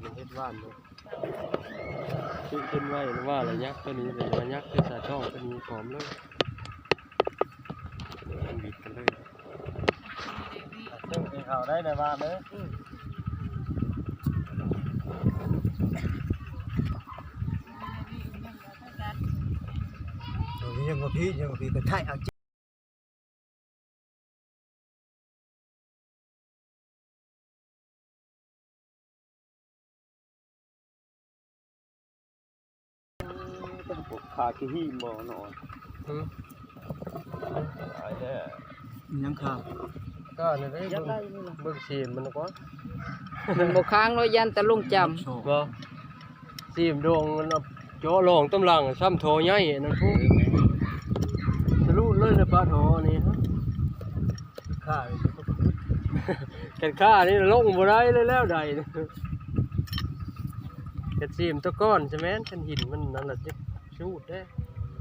ມັນເຮັດຫວານເນາະ ຊື້ຂຶ້ນໄວ້ວ່າລະຍັກຕົວນີ້ ລະຍັກຄືສາຍທອງຕົວນີ້ ພ້ອມເລີຍ ມັນບິດກັນເລີຍ. ເຈົ້າໄປເຂົ້າໄດ້ແຕ່ວ່າເດີ ເອີ ຍັງບໍ່ພີ້ ຍັງບໍ່ພີ້ ໄປຖ່າຍເອົາ. ຂາຂີ້ຫີ້ບໍ່ເນາະ ຫືມ ຕາຍແລ້ວ ຍັງຂາ ກະນັ້ນເດ້ ເບິ່ງ ເບິ່ງສີມມັນກ່ອນ ມັນບໍ່ຄ້າງເນາະ ຢ້ານແຕ່ລົງຈຳ ບໍ່ ສີມດອງ ເຈາະລອງຕຳຫຼັງ ຊ້ຳທໍ່ໃຫຍ່ນັ້ນພຸ້ນ ສະຫຼຸດເລີຍແຫຼະ ປາທໍ່ນີ້ ຂ້າ ຄັນຂ້ານີ້ລົງບໍ່ໄດ້ເລີຍແລ້ວໃດ ຄັນສີມຕະກອນຊະແມ່ນ ຄັນຫີນມັນນັ້ນລະ ຈະສູດເດ້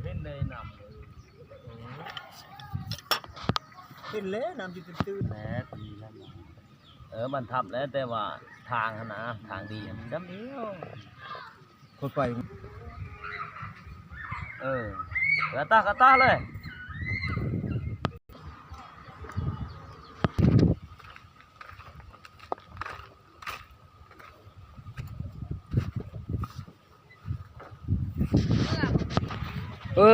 ເປັນໄດ້ນ້ຳ ເປັນແລ້ວ ນ້ຳຊິຕື້ນໆ ແລ້ວ ເອີ ມັນທັບແລ້ວ ແຕ່ວ່າທາງຫັ້ນນະ ທາງດີຫັ້ນ ຈຳດຽວ ຄົນໄປ ເອີ ກະຕາກະຕາເລີຍ ເອີ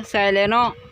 ໃສ່ແລ້ວເນາະ.